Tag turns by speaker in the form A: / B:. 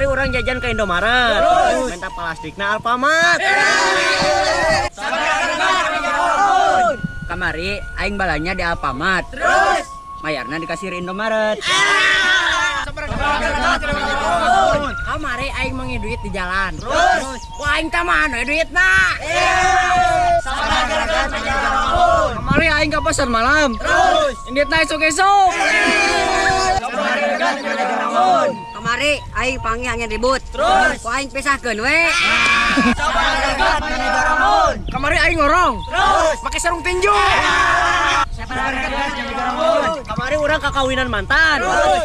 A: Kamari urang jajan ke Indomaret. Terus minta plastikna Alfamart.
B: Kamari aing balanja di Alfamart. Terus mayarna di kasir Indomaret.
C: Kamari aing manggih duit di jalan. Terus ku aing taman we duitna.
B: Kamari aing ke pasar malam. Terus inditna esuk-esuk.
C: Kamari aing panggih angin ribut. Terus ku aing pisahkeun we.
B: Kamari aing ngorong. Terus pakai sarung tinju.
A: Kamari urang kakawinan mantan. Terus